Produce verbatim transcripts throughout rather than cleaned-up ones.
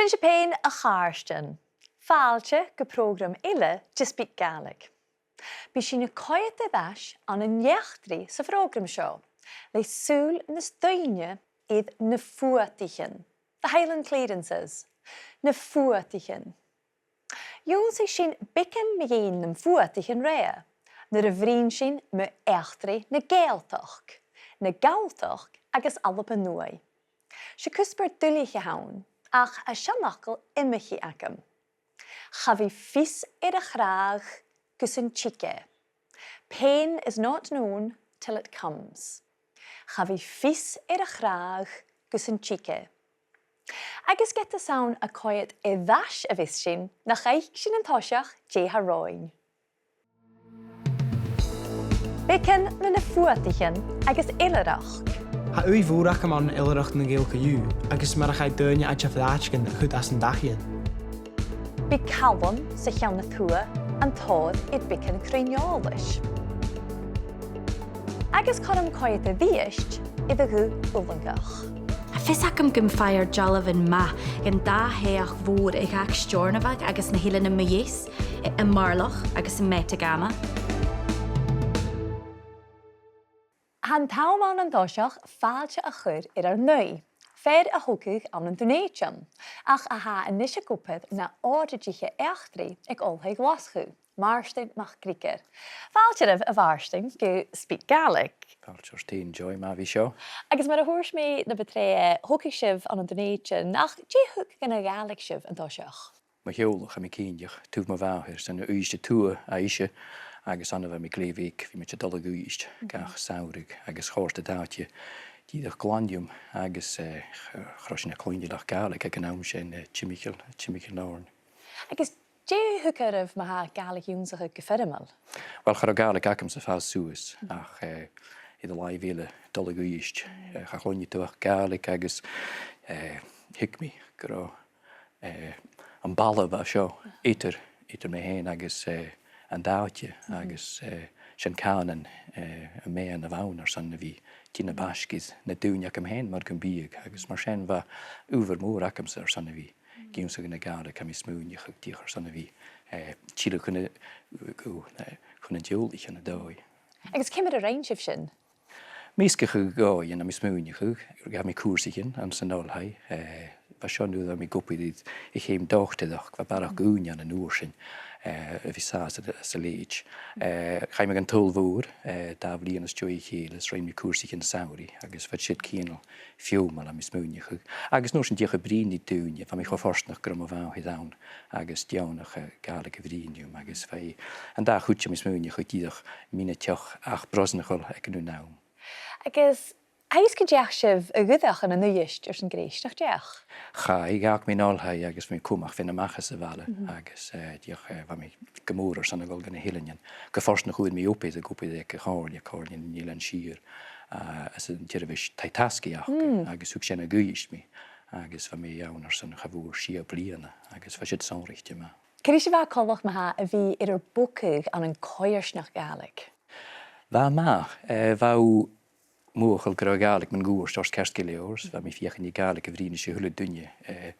Sin sibh fhèin, a chàirdean. Fàilte gu prògram eile de SpeakGaelic. Bidh sinn a' coimhead air ais ann an eachdraidh sa phrògram seo, le sùil nas doimhne air na fuadaichean, the Highland Clearances, na fuadaichean. Dh'ionnsaich sinn beagan mu dheidhinn nam fuadaichean roimhe, nuair a bhruidhinn sinn mu eachdraidh na Gàidhealtachd, na Galltachd agus Alba Nuadh. 'S e cuspair duilich a th' ann, ach tha seanfhacal iomchaidh agam. Cha bhi fios air a' chràdh gus an tig e. Pain is not known till it comes. Cha bhi fios air a' chràdh gus an tig e. Agus ged as ann a' coimhead air ais a bhios sinn, nach fhaic sinn an toiseach dè tha romhainn. Beagan mu na fuadaichean agus eilthireachd. Tha ùidh mhòr agam ann an eilthireachd na Gàidhlig co-dhiù, agus mar a chaidh daoine àiteachan fhaighinn a chur às an dachaighean. Bidh Calum sa Cheann a Tuath an tòir air beagan cruinn-eòlais. Agus cothrom coimhead a-rithist air a' ghuth fhulangach. Tha fios agam gum faighear dealbhan math den dà thaigh mhòr a dh'fhàg Steòrnabhagh agus na h-Eileanan mu Dheas, i, am Marlach agus am Metagama. Tha an t-àm ann an toiseach fàilte a chur air ar n-aoigh, fear a thogadh ann an Dùn Èideann, ach a tha a-nis ag obair na òraidiche eachdraidh aig Oilthigh Ghlaschu, Màrtainn MacGriogair. Fàilte oirbh, a Mhàrtainn, gu SpeakGaelic. Fàilte ort fhèin, Joy, math a bhith seo. Agus mar a thuirt mi na bu tràithe, thogadh sibh ann an Dùn Èideann, ach dè thug dhan a' Ghàidhlig sibh an toiseach? Mo theaghlach, tha mi cinnteach, taobh mo mhàthar, 's ann à Uibhist a Tuath tha ise, agus ann a bha mi glè bheag, bhiomaid a' dol a dh'Uibhist gach samhradh, agus chòrd an t-àite dìreach glan rium, agus, eh, ch-, cha robh sinn a' cluinntinn ach Gàidhlig aig an àm sin, eh, timcheall, timcheall oirnn. Agus dè thug oirbh ma-thà Gàidhlig ionnsachadh gu foirmeil? Uill, cha robh Gàidhlig agamsa a' fàs suas, ach, eh, air an làimh eile, dol a dh'Uibhist, eh, cha chluinneadh tu ach Gàidhlig agus, eh, thuig mi gu robh, eh, am balla a bha seo eadar, eadar mi fhèin agus, eh, an t-àite, agus, eh, 's e an cànan, eh, am meadhan a bh' ann airson a bhith a' dèanamh faisg air na daoine agam fhèin mar gum biodh, agus mar sin bha adhbhar mòr agamsa airson a bhith ag ionnsachadh na Gàidhlig, tha mi a' smaoineachadh, dìreach airson a bhith, eh, tilleadh chun a', gu, eh, chun an teaghlaich ann an dòigh. Agus ciamar a rinn sibh sin? Measgachadh dhòighean, tha mi a' smaoineachadh, ghabh mi cùrsaichean anns an oilthigh, eh, bha seo nuair a bha mi ag obair air a' cheum dotaireachd, bha barrachd ùine ann an uair sin, eh, a bhith sàs air, sa leithid. Eh, chaidh mi dhan t-Sabhal Mhòr, eh, dà bhliadhna às dèidh a chèile, is rinn mi cùrsaichean samhraidh, agus bha siud cianail feumail, tha mi a' smaoineachadh. Agus an uair sin dìreach a' bruidhinn ri daoine, bha mi cho fortanach gun robh mo mhàthair ann, agus deònach, eh, Gàidhlig a bhruidhinn rium, agus bha e an dà chuid, tha mi a' smaoineachadh, dìreach mionaideach ach brosnachail aig an aon àm. Agus tha fhios gun deach sibh a dh'fhuireach ann an Uibhist airson greis, nach deach? Chaidh, dh'fhàg mi an oilthigh agus bha mi cumach faighinn a-mach às a' bhaile, agus, eh, dìreach, eh, bha mi gu mòr airson a dhol gu na h-eileanan. Gu fortanach fhuair mi obair, ag obair aig a' chomhairle, Comhairle nan Eilean Siar, eh, anns an t-seirbheis taigh-tasgaidh aca, agus thug sin a dh'Uibhist mi, agus bha mi ann airson cha mhòr sia bliadhna, agus bha siud sònraichte math. Cò ris a bha e coltach ma-thà a bhith air ur bogadh ann an coimhearsnachd Ghàidhlig? Bha e math, eh, bha thu mothachail gun robh Gàidhlig mun cuairt ort ceart gu leòr, 's bha mi a' feuchainn ri Gàidhlig a bhruidhinn ris a h-uile duine, eh,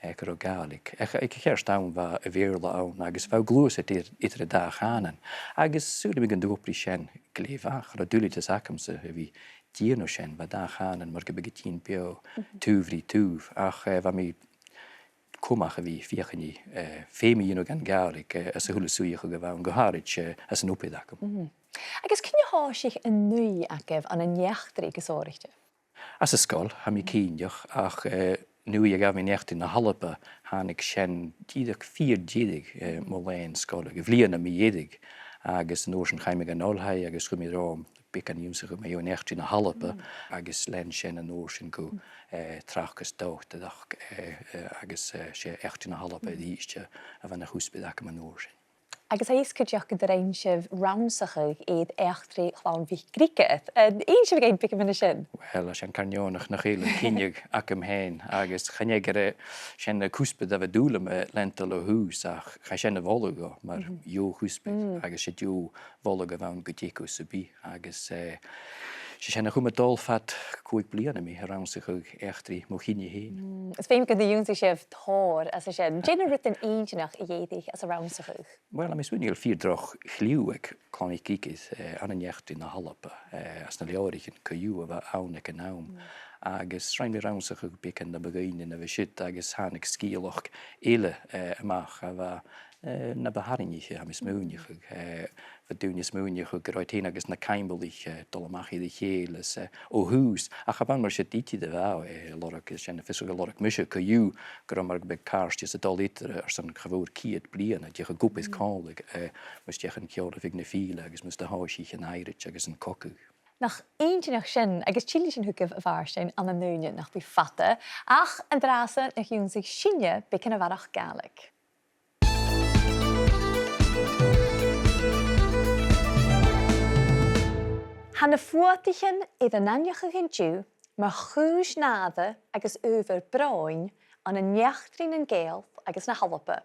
eh, gun robh Gàidhlig. Ach aig a' cheart àm bha a' Bheurla ann agus bha thu a' gluasad eadar, eadar an dà chànan. Agus saoilidh mi gun do dh'obraich sin glè mhath, cha robh duilgheadas agamsa a bhith a' dèanamh sin, bha an dà chànan mar gum biodh a' tighinn beò, taobh ri taobh. Ach, eh, bha mi cumach a bhith a' feuchainn ri, eh, feum a dhèanamh dhan Ghàidhlig, eh, anns a h-uile suidheachadh a bh' ann, gu h-àraid, eh, anns an obair agam. Mhm. Agus cuin a thòisich an ùidh agaibh ann an eachdraidh gu sònraichte? Anns an sgoil, tha mi cinnteach, ach, eh, an ùidh a ghabh mi ann an eachdraidh na h-Alba, thàinig sin dìreach fìor dheireadh, eh, mo làithean-sgoile, gu bhliadhna mu dheireadh, agus an uair sin chaidh mi dhan oilthigh agus chuir mi romham beagan ionnsachadh mu dheidhinn eachdraidh na h-Alba, agus lean sin an uair sin gu, eh, tràchdas dotaireachd, eh, eh, agus, eh, 's e eachdraidh na h-Alba a-rithist a bha na chuspair agam an uair sin. Agus tha fhios cuideachd gun do rinn sibh rannsachadh air eachdraidh Chlann MhicGriogair. An inns sibh dhuinn beagan mu dheidhinn sin? Uill, tha sin car neònach nach eil an cinneadh agam fhèin, agus chan e gur e sin an cuspair a bha dùil agam, eh, leantail o thùs, ach chaidh sin a mholadh dhomh mar dheagh-chuspair, agus 's e deagh mholadh a bh' ann gu teagamh sam bith. Agus, eh, 'S e sin a chùm a' dol fad còig bliadhna, mi a' rannsachadh eachdraidh mo chinne fhèin. Mm, is feumaidh gun do dh'ionnsaich sibh tòrr às a sin. Dè na rudan inntinneach a dh'èirich às an rannsachadh? Uill, tha mi a' smaoineachadh gu bheil fìor dhroch chliù aig Clann MhicGuidhig, eh, ann an eachdraidh na h-Alba, eh, anns na leabhraichean co-dhiù a bha ann aig an àm. Mm. Agus rinn mi rannsachadh beagan na bu dhoimhne na bha siud agus thàinig sgeulachd eile, eh, a-mach a bha, eh, na bu tharraingiche, tha mi a' smaoineachadh, eh, bha daoine a' smaoineachadh gun robh iad fhèin agus na Caimbeulaich, eh, a' dol a-mach air a chèile is, eh, o thùs. Ach chan ann mar sin idir a bha e, eh, a' lorg, eh, sin am fios a lorg mise co-dhiù, gun robh mar gum biodh càirdeas a' dol eatarra airson cha mhòr ceud bliadhna, dìreach ag obair còmhla, eh, mus deach an ceòl a bhith aig na fìdhlean agus mus do thòisich an aimhreit agus an cogadh. Nach inntinneach sin, agus tillidh sinn thugaibh, a Mhàrtainn, ann an ùine nach bi fada, ach an-dràsta nach ionnsaich sinne beagan a bharrachd Gàidhlig. Tha na fuadaichean air an aithneachadh an-diugh mar chùis nàire agus adhbhar bróin ann an eachdraidh nan Gàidheal agus na h-Alba.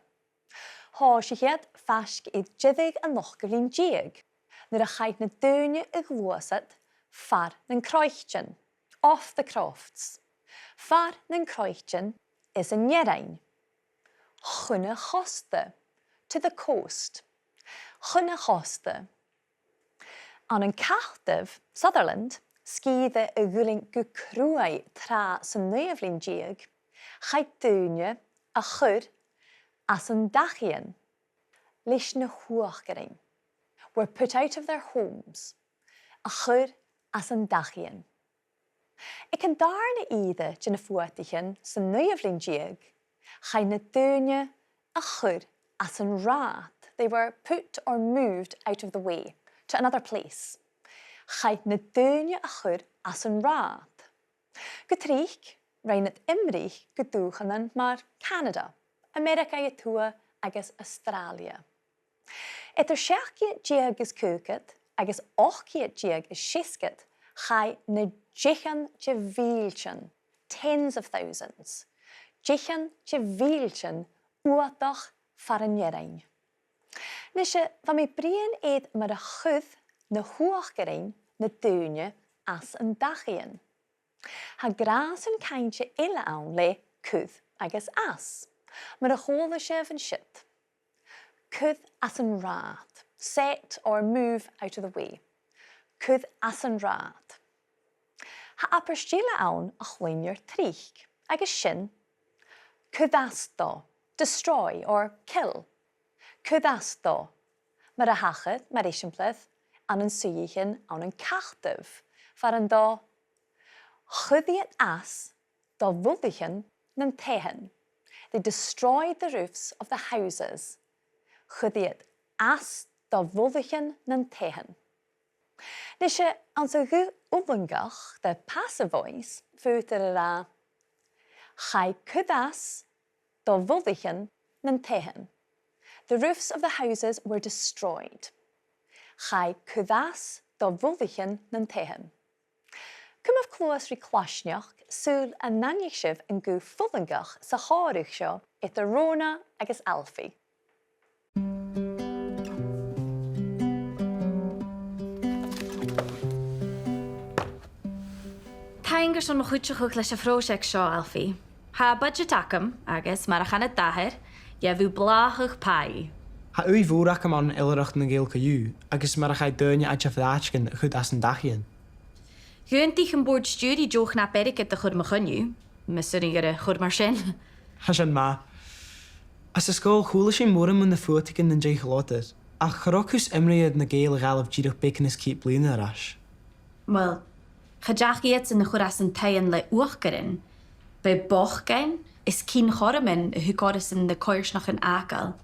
Thòisich iad faisg air deireadh an ochdamh linn deug, nuair a chaidh na daoine a ghluasad far nan croitean, off the crofts, far nan croitean is an earrainn. Chun a' chosta, to the coast. Chun a' chosta. Ann an cataibh, Sutherland, sgìre a dh'fhuiling gu cruaidh tràth san naoidheamh linn deug, chaidh daoine a chur às an dachaighean leis na h-uachdarain, were put out of their homes, a chur às an dachaighean. Aig an dàrna ìre de na fuadaichean san naoidheamh linn deug, chaidh na daoine a chur às an rathad. They were put or moved out of the way to another place. Chaidh na daoine a chur às an rathad. Gu tric, rinn iad imrich gu dùthchannan mar Canada, Ameireagaidh a Tuath agus Astràilia. Eadar seachd ceud deug is caogad agus ochd ceud deug is seasgad, chaidh na deichean de mhìltean, tens of thousands, deichean de mhìltean fhuadach far an earrainn. Nise, bha mi a' bruidhinn air mar a chuir na h-uachdarain na daoine às an dachaighean. Tha gràsan cainte eile ann le cuir agus às, mar a chuala sibh an siud. Cuir às an rathad, set or move out of the way. Cuir às an rathad. Tha abairt eile ann a chluinnear tric, agus sin, cuir às dó, destroy or kill. Cuir às dó, mar a thachair, mar eisimpleir, ann an suidheachaidhean ann an cataibh, far an do chuir iad às do mhullaichean nan taighean. They destroyed the roofs of the houses. Chuir iad às do mhullaichean nan taighean. Nise, anns a' ghuth fhulangach, the passive voice, faodar a ràdh, chaidh cuir às do mhullaichean nan taighean. The roofs of the houses were destroyed. Chaidh cuir às do mhullaichean nan taighean. Cumaibh cluas ri Claisneachd, saoil an aithnich sibh an guth fhulangach sa chòmhradh seo eadar Rona agus Alfie. Taing airson mo chuideachadh leis a' phròiseact seo, Alfie. Tha budget agam agus, mar a chanadh d' athair, gheibh thu blàthachadh pàigheadh. Tha ùidh mhòr agam ann an eilthireachd nan Gàidheal co-dhiù, agus mar a chaidh daoine àite bhràiteagan a chur às an dachaighean. Dh'aontaich am bòrd stiùiridh deoch nach b' airgid a chur mu choinneamh, mas urrainn dhomh a chur mar sin. Tha sin math. Anns an sgoil, chuala sinn mòran mu na fuadaichean nan deigh-làidir, ach cha robh cus iomradh air na Gàidheil a dh'fhalbh dìreach beagan is ceud bliadhna air ais. Uill, cha deach iadsan a chur às an taighean le uachdarain, b' e bochdainn is cinn-chothroman a thug orrasan na coimhearsnachdan fhàgail.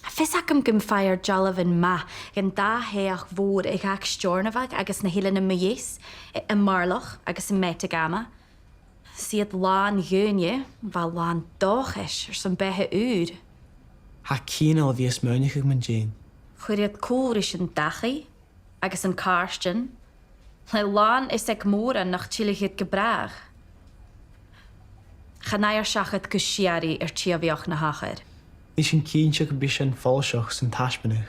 Tha fios agam gum faighear dealbhan math dhen dà theach mhòr a dh'fhàg Steòrnabhagh agus na h-eileanan mu dheas, i, am Marloch agus am Metagama. 'S iad làn dhaoine, bha làn dòchais airson beatha ùr. Tha cianail a bhith a' smaoineachadh mun deidhinn. Chuir iad cùl ris an dachaigh agus an càirdean, le làn fhios aig mòran nach tilleadh iad gu bràth. Chan fhaighear seachad gu sìorraidh air tìodhlac na thachair. Nì sinn cinnteach gum bi sin follaiseach san taisbeanadh.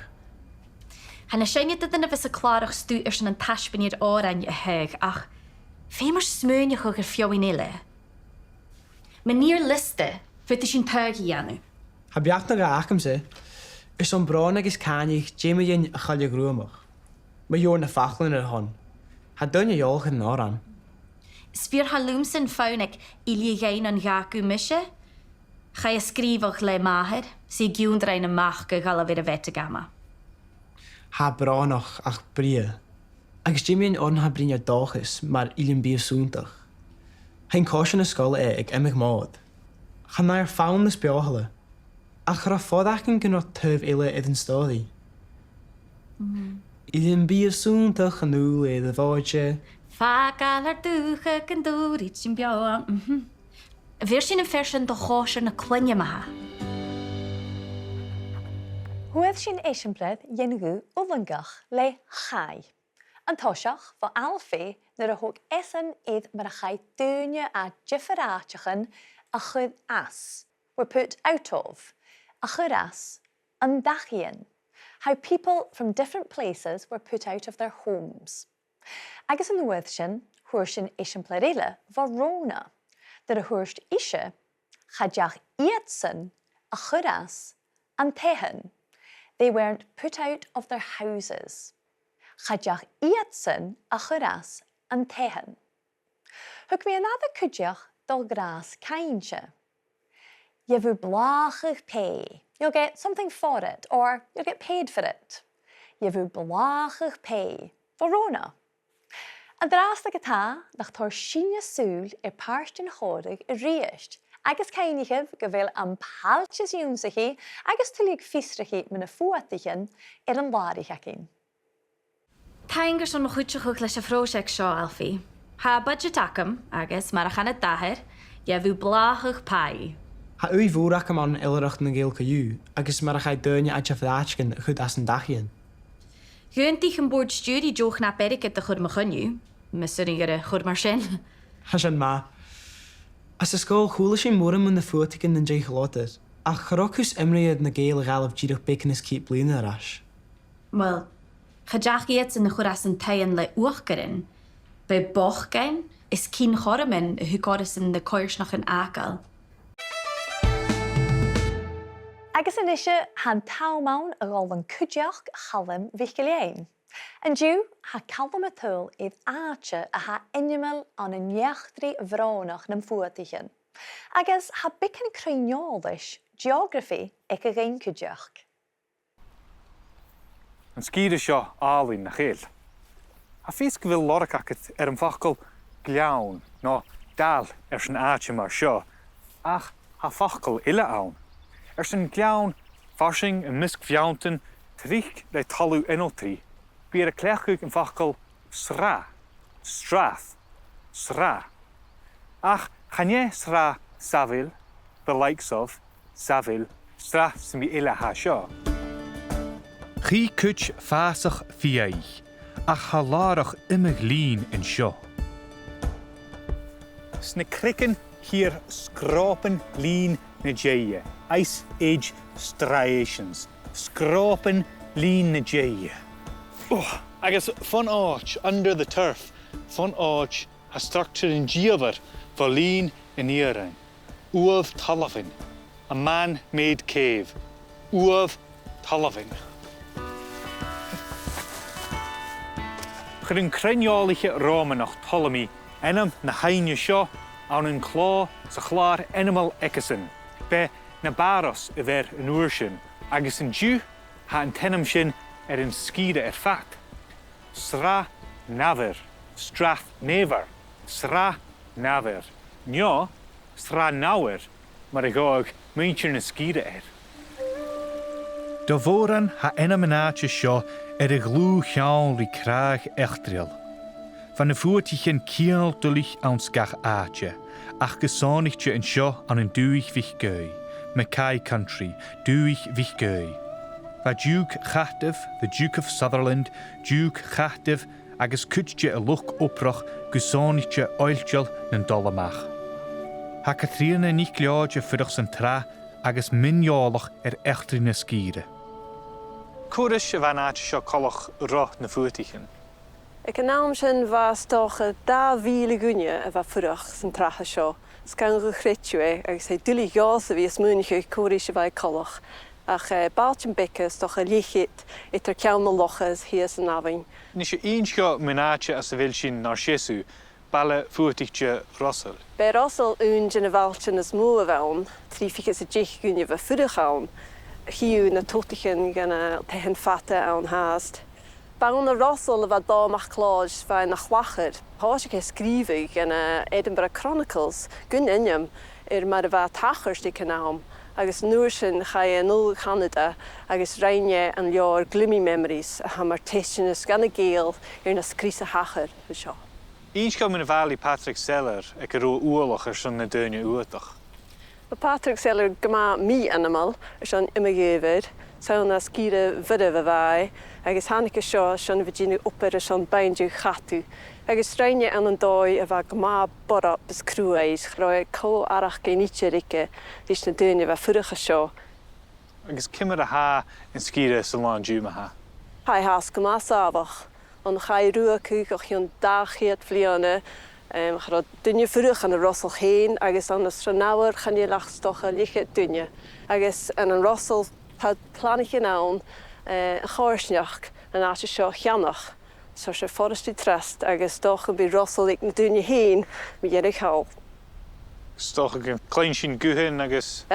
Chan e seinneadair a bhios a' clàradh stuth airson an taisbeanaidh òrain a thaghadh, ach feumar smaoineachadh air feadhainn eile. Mun fhìor liosta, faodaidh sinn taghadh a dhèanamh. Tha beachd no dhà agamsa, airson bròn agus cànain, dè mu dheidhinn a' choille ghruamach? Mu dheidhinn na faclan air a shon. Tha daoine eòlach air an òran. 'S fìor thoil leamsa am fonn aig Uilleam Iain an Gàidheal mise. Chaidh a sgrìobhadh le m' athair, 's e ag ionndrainn nam mac a dh'fhalbh air a' Mheatagama. Tha e brònach ach brèagha. Agus dè mu dheidhinn oirean a tha a' bruidhinn air dòchas mar Uilleam Beaver Sunndach? Tha e an còisir na sgoile aig iomadh mòd. Chan eil fonn nas beothaile. Ach cha robh fòd againn gun robh taobh eile air an stòiridh. Mm. Uilleam Beaver Sunndach a' dol air a' bhòrd. Fàgail ar dùthcha gun dùraichean beò. Mhm. Bheir sinn am fear sin do chòisir na cloinne ma-thà. Fhuair sinn eisimpleir dhen ghuth fhulangach le chaidh. An toiseach bho Alfie nuair a thog esan air mar a chaidh daoine à diofar àiteachan a chur às, were put out of, a chur às an dachaighean, how people from different places were put out of their homes. Agus an uair sin, fhuair sinn eisimpleir eile bho Rona, nuair a thuirt ise, cha deach iadsan a chur às an taighean. They weren't put out of their houses. Cha deach iadsan a chur às an taighean. Thug mi an aire cuideachd do ghràs-cainnt. Gheibh thu blàthachadh pè. You'll get something for it, or you'll get paid for it. Gheibh thu blàthachadh pè. Bho Rona. An-dràsta ge-tà, nach toir sinne sùil air pàirt den chòmhradh a-rithist, agus cuimhnichibh gu bheil am pailteas ionnsachaidh agus tuilleadh fiosrachaidh mu na fuadaichean air an làraich againn. Taing airson mo chuideachadh leis a' phròiseact seo, Alfie. Tha budget agam, agus mar a chanadh d' athair, gheibh thu blàthachadh pie. Tha ùidh mhòr agam ann an eilthireachd na Gàidhlig co-dhiù, agus mar a chaidh daoine à diofar àiteachan a chur às an dachaighean. Dh'aontaich am bòrd stiùiridh deoch na b' fheàrr aca a chur mu choinneamh, mas urrainn dhuinn a chur mar sin. Tha sin math. Anns an sgoil chuala sinn mòran mu na fuadaichean an dèidh Chòmhradh, ach cha robh cus iomraidh air na Gàidheil a dh'fhalbh dìreach beagan is ceud bliadhna air ais. Uill, cha deach iadsan a chur às an taighean le uachdarain, b' e bochdainn is cion-chothroman a thug orrasan na coimhearsnachdan fhàgail. Agus a-nise, tha an t-àm ann a dh'fhàgail cuideachd Chaluim MhicIllEathain. An-diugh, tha Calum a' tadhal air àite a tha ainmeil ann an eachdraidh bhrònach nam fuadaichean, agus tha beagan cruinn-eòlais, geography, aige dhuinn cuideachd. An sgìre seo àlainn, nach eil? Tha fios gu bheil lorg agad air am facal gleann no dall airson àite mar seo, ach tha facal eile ann. Airson gleann farsaing am measg bheanntan, tric le talamh ionaltraidh, bidh iad a' cleachdadh am facal srath, strath, srath. Ach chan e srath Savile, the likes of Savile, srath sam bith eile a tha seo. Chì cuid fàsach fiadhaich, ach tha làrach iomadh linn an seo. Sna creagan chì thu sgròpan lìn na deighe, ice age striations, sgròpan lìn na deighe. Oh, agus fon àite, under the turf, fon àite, tha structaran dìomhair bho linn an iarainn. Uamh talmhainn, a man-made cave. Uamh talmhainn. Chuir an cruinn-eòlaiche Ròmanach Ptolemy ainm na h-aibhne seo ann an clò sa chlàr ainmeil aigesan, b' e Nabaros a bh' air an uair sin, agus an-diugh tha an t-ainm sin air an sgìre air fad. Srath Nabhair, Strath Nabhar, Srath Nabhair, no Srath Nabhair, mar a ghabhadh muinntir na sgìre air. Do mhòran tha ainm an àite seo air a dhlùth-cheangal ri crathadh eachdraidheil. Bha na fuadaichean cianail duilich anns gach àite, ach gu sònraichte an seo ann an Dùthaich MhicAoidh, Mackay Country, Dùthaich MhicAoidh. Bha Diùc Chataibh, the Duke of Sutherland, Diùc Chataibh, agus cuid de a luchd-obrach gu sònraichte oillteil nan dol a-mach. Tha Catrìona NicLeòid a' fuireach san t-srath agus mion-eòlach air eachdraidh na sgìre. Cò ris a bha an t-àite seo coltach ro na Fuadaichean? Aig an àm sin bha 's dòcha dà mhìle duine a bha a' fuireach san t-sràid seo. 'S gann do chreideadh tu e, agus 's e duilich dhomhsa a bhith a' smaoineachadh cò ris a bha e coltach. Ach, eh, bailtean beaga, 's dòcha leth-cheud, eadar ceann na locha is shìos an abhainn. Nise, innis dhomh mun àite anns a bheil sinn nar seasamh, baile fuadaichte Russell. B' e Russell aon de na bailtean as motha a bh' ann, trì fichead 's a deich duine a bha a' fuireach ann. Chì thu na tobhtaichean dha na taighean fada ann fhathast. B' ann à Russell a bha Dòmhnall MacLeòid, bha e na chlachair. Thòisich e a' sgrìobhadh dha na Edinburgh Chronicles, gun ainm, air mar a bha e a' tachairt aig an àm, agus an uair sin chaidh e a-null a Chanada agus rinn e an leabhar Gloomy Memories, a tha mar teisteanas dhan a' Ghàidheal air na sgrìob a thachair an seo. Innis dhomh mun a' bhàillidh Patrick Sellers aig an robh e uallach airson na daoine fhuadaich. Bha Patrick Sellers gu math mì-ainmeil airson iomadh adhbhar, 's ann à sgìre Mhoireibh a bha e, agus thàinig e seo airson a bhith a' dèanamh obair airson bainteadh chadal, agus rinn e ann an dòigh a bha gu math borb is cruaidh, cha robh e cò aithreachadh idir aige ris na daoine a bha a' fuireach an seo. Agus ciamar a tha an sgìre san là an-diugh ma-thà? Tha e fhathast gu math sàmhach. An chaidh ruagadh o chionn dà cheud bliadhna, em, cha robh duine a' fuireach ann an Russell fhèin, agus ann an Srath Nabhair chan eil ach 's dòcha leth-cheud duine. Agus ann an Russell tha planaichean ann, eh, a' coimhearsnachd an àite seo a cheannach. So 's e Forestry Trust agus 's dòcha gum bi Russell aig na daoine fhèin mu dheireadh thall. 'S dòcha gun cluinn sinn guthan agus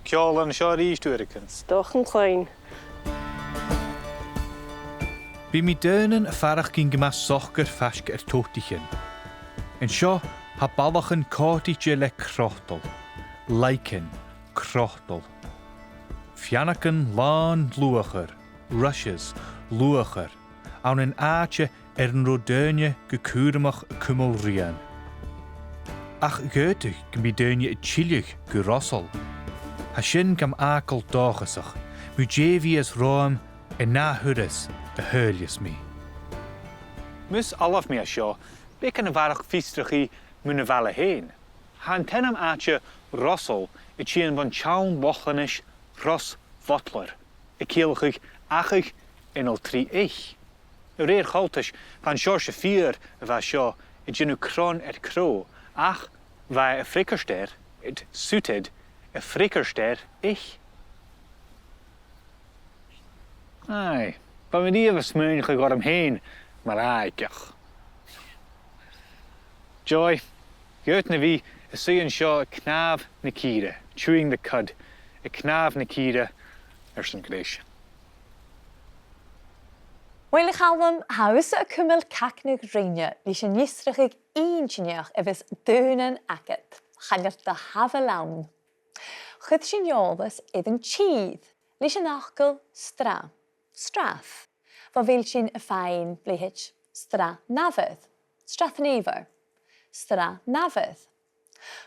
ceòl an seo a-rithist uaireigin. 'S dòcha an cluinn. Bidh mi daonnan a' faireachdainn gu math socair faisg air tobhtaichean. An seo tha ballachan còmhdaichte le crotal, lichen, crotal. Feannagan làn luachair, rushes, luachair, ann an àite air an robh daoine gu cùramach a' cumail rian. Ach dh'fhaodadh gum bi daoine a' tilleadh gu Russell. Tha sin gam fhàgail dòchasach, mu dè bhios romham an ath thuras a shaoileas mi. Mus fhalbh mi à seo, beagan a bharrachd fiosrachaidh mun a' bhaile fhèin. Tha an t-ainm-àite Russell a' tighinn bhon t-seann Lochlannais Russ Butler, a' ciallachadh achadh a' dol tro eich. A rèir choltais, bha an seòrsa feur a bha seo a' dèanamh cron air crodh, ach bha e a' freagairt air, it suited, a' freagairt air eich. Aidh, bha mi riamh a' smaoineachadh orm fhèin mar àigeach. Joy, ged a bha mi a' suidhe an seo a' cnàmh na cìre, chewing the cud, a' cnàmh na cìre airson greis. Uill, a Chaluim, tha thusa a' cumail cagnadh rinne leis an fhiosrachadh inntinneach a bhios daonnan agad. Chan eil do shamhail ann. Chuir sinn eòlas air an tìr leis an fhacal srath, strath. Bho bheil sinn a' faighinn leithid Srath Nabhair, Strath Naver, Srath Nabhair.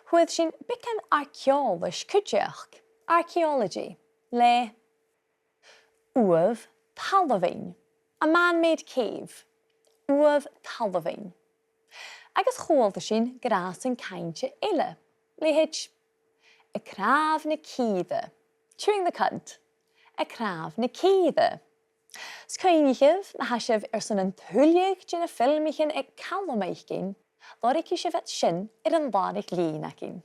Fhuair sinn beagan arc-eòlais cuideachd, archaeology, le uamh talmhainn, a man-made cave, uamh talmhainn. Agus chuala sinn gràsan cainnte eile, leithid a' cnàmh na cìre, chewing the cud, a' cnàmh na cìre. 'S cuimhnichibh, ma tha sibh airson an tuilleadh de na filmichean aig Calum fhaicinn, lorgaidh sibh iad sin air an làraich-lìn againn.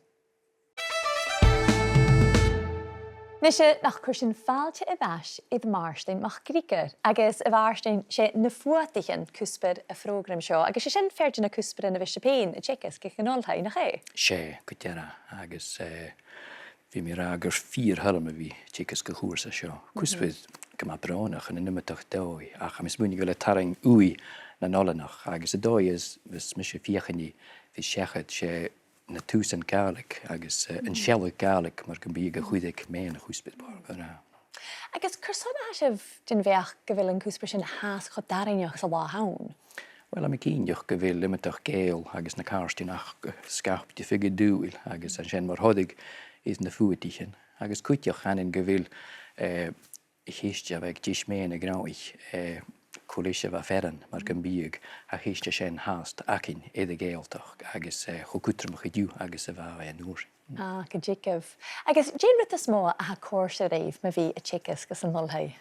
Nise, nach cuir sinn fàilte air ais air Màrtainn MacGriogair, agus a Mhàrtainn, 's e na Fuadaichean cuspair a' phrògraim seo, agus 's e sin fear de na cuspairean a bhios sibh fhèin a' teagasg aig an oilthigh, nach e? 'S e, gu dearbh, agus, eh, bidh mi ag ràdh gur fìor thoil leam a bhith a' teagasg a' chùrsa seo. Cuspair gu math brònach ann an iomadach dòigh, ach tha mi a' smaoineachadh gu bheil e a' tarraing ùidh nan oileanach, agus an dòigh as, as mise a' feuchainn ri bhith seachad, 's e na tùsan Gàidhlig agus, eh, an sealladh Gàidhlig mar gum biodh a chuireadh meadhan a' chuspair, b' fheàrr a ràdh. Agus carson a tha sibh den bheachd gu bheil an cuspair sin fhathast cho tarraingeach san latha an-diugh? Uill, tha mi cinnteach gu bheil iomadach Gàidheal agus na càirdean aca sgapte figead dùil, agus an sin mar thoradh air na fuadaichean, agus cuideachd chanainn gu bheil, eh, a' cheist a bh' aig deich meadhan a' ghnothach, eh, cò leis a bha fearann, mar gum biodh, a' cheist sin fhathast againn air a' Ghàidhealtachd agus, eh, cho cudromach an-diugh agus a bha e an uair sin. Ah, gu dearbh. Agus dè an rud as motha a tha a' còrdadh ribh mu bhith a' teagasg san oilthigh?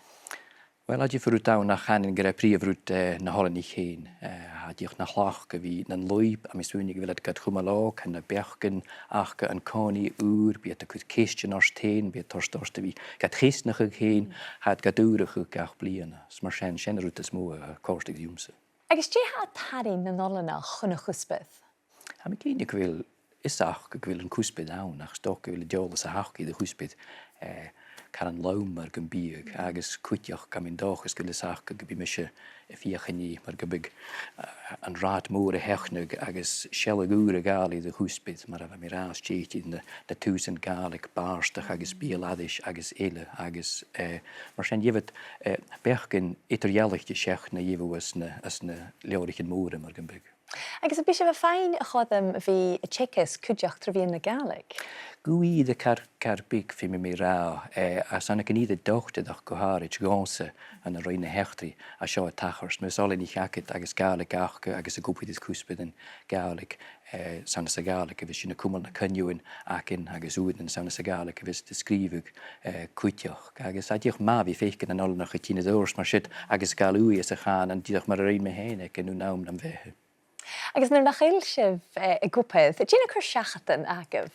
Uill, tha dìreach rud ann nach canainn gur e prìomh rud, eh, na h-oileanaich fhèin. Eh, tha dìreach na thlachd a bhith nan lùib, agus tha mi a' smaoineachadh gu bheil iad gad chumail òg, tha na beachdan aca an-còmhnaidh ùr, bidh iad a' cur ceistean orra fhèin, bidh iad a' toirt orra a bhith gad cheasnachadh fhèin, tha iad gad ùrachadh gach bliadhna. Is mar sin, sin an rud as motha a chòrdadh riumsa. Agus dè tha a' tarraing nan oileanach chun a' chuspair? Tha mi cinnteach gu bheil fhios aca gu bheil an cuspair ann, ach 's dòcha gu bheil an t-eòlas aca air a' chuspair, eh, car an lom mar gum biodh, agus cuideachd, tha mi an dòchas gu bheil fhios aca gum bi mise a' feuchainn ri mar gum biodh, eh, an rathad mòr a sheachnadh agus sealladh ùr a ghabhail air a' chuspair, mar a bha mi ag ràdh, stèidhichte na, na tùsan Gàidhlig bàrdachd agus beul-aithris agus eile, agus, eh, mar sin, gheibh iad, eh, beachdan eadar-dhealaichte seach na gheibh thu anns na, anns na leabhraichean mòra mar gum biodh. Agus am bi sibh a' faighinn a' chothrom a bhith a' teagasg cuideachd tro mheadhan na Gàidhlig? Gu ìre, car, car beag, feumaidh mi ràdh, eh, agus tha e gu ìre dochreidte gu h-àraid dhòmhsa ann an roinn na h-eachdraidh a tha seo a' tachairt. Ma tha oileanaich agad agus Gàidhlig aca agus ag obair air cuspairean Gàidhlig, eh, 's ann sa Ghàidhlig a bhios sinn a' cumail na coinneamhan againn agus uaireannan 's ann sa Ghàidhlig a bhios iad a' sgrìobhadh, eh, cuideachd. Agus tha e dìreach math a bhith a' faicinn an oileanach a' tighinn air adhart mar siud agus a' gabhail ùidh sa chànan, dìreach mar a rinn mi fhèin aig an aon àm nam bheatha. Agus nuair nach eil sibh, eh, ag obair, dè na cur-seachadan agaibh?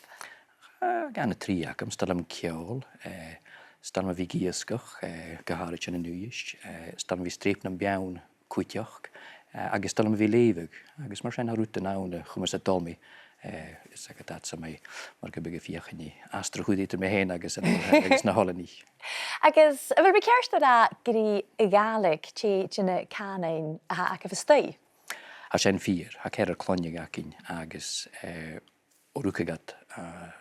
Eh, tha na trì agam, 's toil leam ceòl, eh, 's toil leam a bhith ag iasgach, eh, gu h-àraid ann an Uibhist, eh, 's toil leam a bhith a' streap nam beann cuideachd, eh, agus 's toil leam a bhith a' leughadh, agus mar sin tha rudan ann a chumas a' dol mi, eh, is agad fhad 's a tha mi mar gum biodh a' feuchainn ri astrachadh eadar mi fhèin agus an, agus na h-oileanaich. Agus a bheil mi ceart a ràdh gur e a' Ghàidhlig tè de na cànain a th' agaibh a-staigh? Tha sin fìor, tha ceathrar cloinne againn agus, eh, o rugadh iad, eh,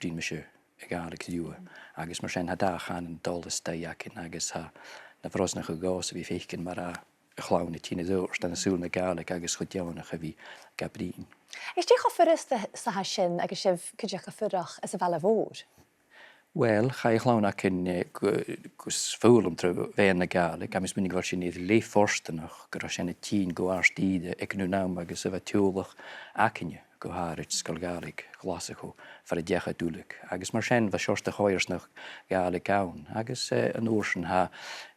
bhruidhinn mise a' Ghàidhlig riutha. Agus mar sin tha dà chànan a' dol a-staigh againn agus tha e na bhrosnachadh dhòmhsa a bhith a' faicinn mar a tha a' chlann a' tighinn air adhart ann an saoghal na Gàidhlig agus cho deònach a bhith ga bruidhinn. Agus dè cho furasta 's a tha sin agus sibh cuideachd a' fuireach anns a' bhaile mhòr? Uill, chaidh a' chlann againn, eh, gu, gus foghlam tro mheadhan na Gàidhlig, agus tha mi a' smaoineachadh gu bheil sinn air leth fortanach gun robh sinn a' tighinn gu àrd-ìre aig an aon àm agus a bha teaghlach againne, gu h-àraid Sgoil Ghàidhlig Ghlaschu, far an deach iad uile. Agus mar sin, bha seòrsa de choimhearsnachd Ghàidhlig ann. Agus, eh, an uair sin tha,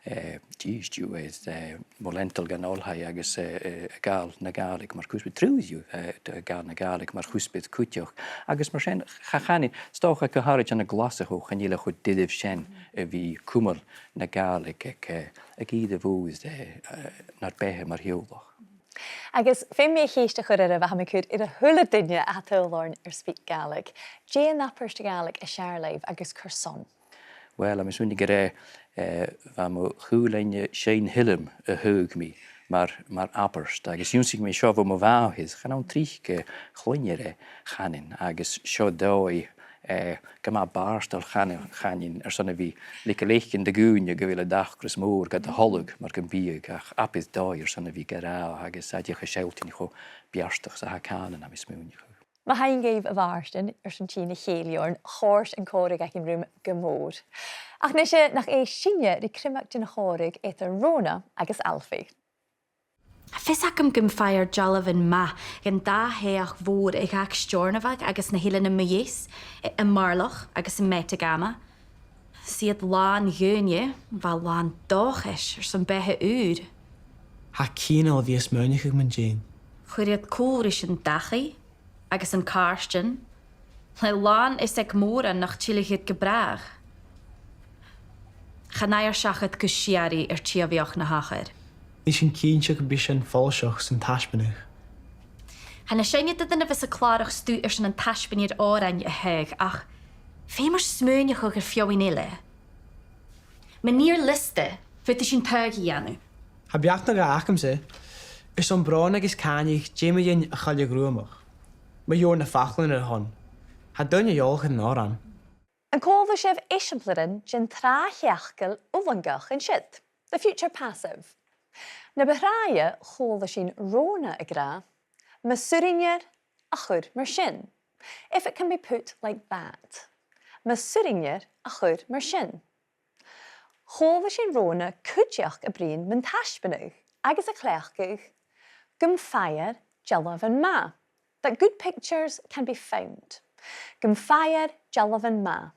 eh, dithis dhiubh, eh, mo leantainn dhan oilthigh agus, eh, eh, a' gabhail na Gàidhlig mar chuspair, triùir dhiubh, eh, a' gabhail na Gàidhlig mar chuspair cuideachd. Agus mar sin, cha chanainn, 's dòcha gu h-àraid ann an Glaschu, chan eil e cho doirbh sin a bhith a' cumail na Gàidhlig aig, eh, aig ìre mhòr, eh, eh, nar beatha mar theaghlach. Agus feumaidh mi a' cheist a chur oirbh a tha mi a' cur air a h-uile duine a tha a' tadhal oirnn air SpeakGaelic. Dè an abairt Ghàidhlig as fheàrr leibh agus carson? Uill, tha mi a' smaoineachadh gur e, eh, bha mo chùl-aithne Seinn Thilm a thagh mi mar, mar abairt, agus dh'ionnsaich mi seo bho mo mhàthair, chan ann tric a chluinnear e, chanainn, agus seo dòigh, eh, gu math bàrdachd, chanainn, chanainn, airson a bhith a' leigeil fhaicinn do dhaoine gu bheil an t-acras mòr gad thoileachadh mar gum biodh, ach abair dòigh airson a bhith ga ràdh, agus tha e dìreach a' sealltainn cho beartach 's a tha cànan, tha mi a' smaoineachadh. Mo thaing dhuibh, a Mhàrtainn, airson tighinn a chèilidh oirnn, chòrd an còmhradh againn rium gu mòr. Ach a-nise, nach èist sinne ri criomag den chòmhradh eadar Rona agus Alfie. Tha fios agam gum faighear dealbhan math dhen dà thaigh mhòr a dh'fhàg Steòrnabhagh agus na h-Eileanan mu Dheas, i, i Marlach agus i Metagama. 'S iad làn dhaoine, bha làn dòchais airson beatha ùr. Tha cianail a bhith a' smaoineachadh mun deidhinn. Chuir iad cùl ris an dachaigh agus an càirdean, le làn fhios aig mòran nach tilleadh iad gu bràth. Chan fhaighear seachad gu sìorraidh air tìodhlac na h-achair. Nì sinn cinnteach gum bi sin follaiseach san taisbeanadh. Tha na seinneadairean a bhios a' clàradh stuth airson an taisbeanaidh òrain a thaghadh, ach feumar smaoineachadh air feadhainn eile. Mun fhìor liosta, faodaidh sinn taghadh a dhèanamh. Tha beachd no dhà agamsa. Airson bròn agus cànain, dè mu dheidhinn a' choille ghruamach? Mu dheidhinn na faclan air a shon. Tha daoine eòlach air an òran. An cuala sibh eisimpleirean den tràth-theachdail fhulangach an siud, the future passive? Na bu thràithe chuala sinn Rona ag ràdh, mas urrainn dhuibh a chur mar sin. If it can be put like that. Mas urrainn dhuibh a chur mar sin. Chuala sinn Rona cuideachd a' bruidhinn mun taisbeanadh agus a' cleachdadh gum faighear dealbhan math, that good pictures can be found. Gum faighear dealbhan math.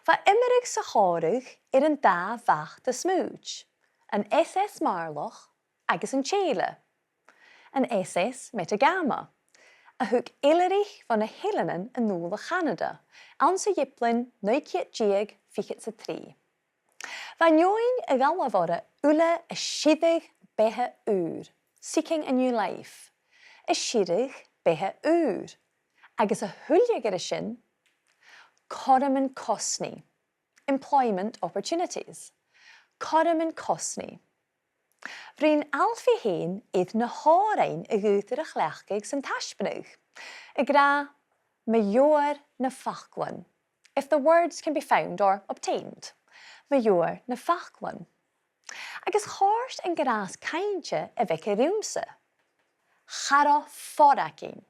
Bha iomradh sa chòmhradh air an dà bhàta-smùid, an S S Marloch agus an tè eile, an S S Metagama, a thug eilthireach bho na h-eileanan a-null a Chanada anns a' Ghiblean naoi ceud deug fichead 's a trì. Bha an fheadhainn a dh'fhalbh oirre uile a' sireadh beatha ùr, seeking a new life, a' sireadh beatha ùr, agus a thuilleadh air sin, cothroman cosnaidh, employment opportunities, cothroman cosnaidh. Bhruidhinn Alfie fhèin air na h-òrain a dh'fhaodadh a chleachdadh san taisbeanadh, ag ràdh, mu dheidhinn na faclan, if the words can be found or obtained, mu dheidhinn na faclan. Agus chòrd an gràs-cainnt a bh' aige riumsa. Cha robh fòrag againn.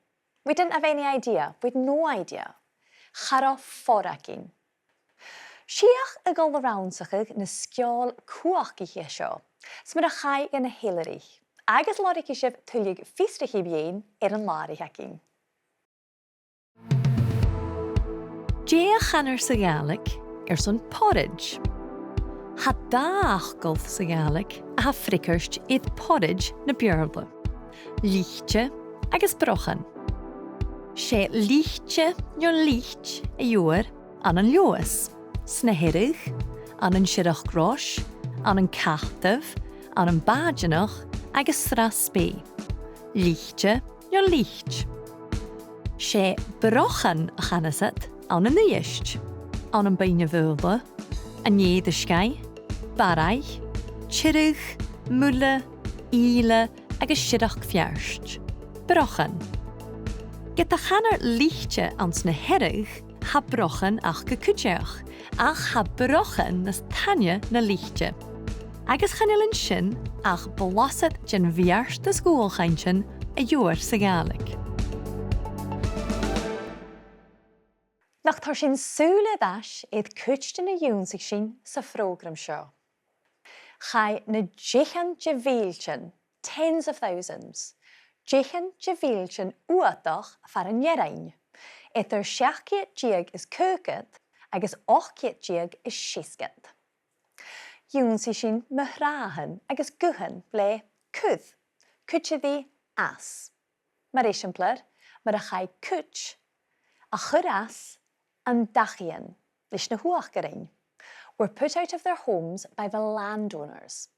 We didn't have any idea. We'd no idea. Cha robh fòrag againn. Sìth a' dol a rannsachadh na sgeòil cumhachdaiche seo, 's mar a chaidh dha na h-eilthirich, agus lorgaidh sibh tuilleadh fiosrachaidh mu dheidhinn air an làraich againn. Dè a chanar sa Ghàidhlig airson porridge? Tha dà fhacal sa Ghàidhlig a tha freagairt air porridge na Beurla. Lite agus brochan. 'S e lite no lite a gheibhear ann an Leòdhas, sna Hearadh, ann an Siorrachd Rois, ann an Cataibh, ann am Bàideanach agus Srath Spè. Lite no lite. 'S e brochan a chanas iad ann an Uibhist, ann am Beinn na Faoghla, an Èirisgeigh, Barraigh, Tiriodh, Muile, Ìle agus Siorrachd Pheairt. Brochan. Ged a chanar lite anns na Hearadh, tha brochan aca cuideachd, ach tha brochan nas teinne na lite. Agus chan eil an sin ach blasad den bheartas dhualchainntean a gheibhear sa Ghàidhlig. Nach toir sinn sùil air ais air cuid de na dh'ionnsaich sinn sa phrògram seo. Chaidh na deichean de mhìltean, tens of thousands, deichean de mhìltean fhuadach far an fhearainn, eadar seachd ceud deug is caogad agus ochd ceud deug is seasgad. Dh'ionnsaich sinn mu thràthan agus guthan le cur, cuide ri às. Mar eisimpleir, mar a chaidh cuid a chur às an dachaighean leis na h-uachdarain, were put out of their homes by the landowners.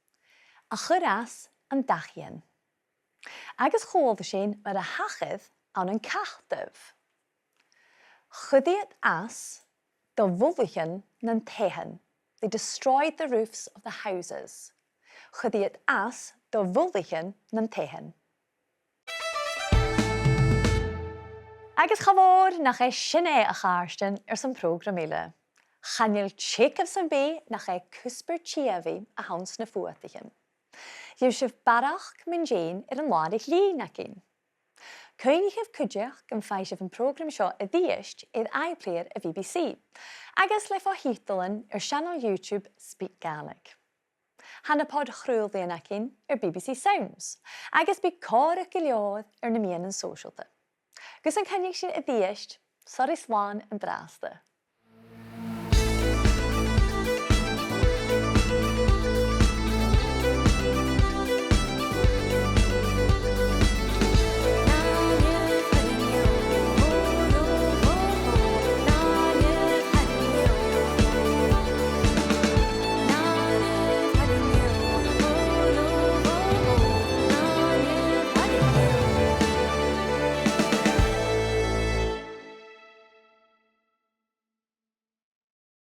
A chur às an dachaighean. Agus chuala sinn mar a thachair ann an Cataibh. Chuir iad às do mhullaichean nan taighean. They destroyed the roofs of the houses. Chuir iad às do mhullaichean nan taighean. Agus cha mhòr nach e sin e, a chàirdean, airson prògram eile. Chan eil teagamh sam bith nach e cuspair tìobhaidh a th' anns na fuadaichean. Gheibh sibh barrachd mun deidhinn air an làraich-lìn againn. Cuimhnichibh cuideachd gum faigh sibh am prògram seo a-rithist air iPlayer a' B B C, agus le fo-thiotalan air seanail YouTube SpeakGaelic. Tha na pod-chraolaidhean againn air B B C Sounds, agus bidh còmhradh gu leòr air na meadhanan sòisealta. Gus an coinnich sinn a-rithist, soraidh slàn an-dràsta.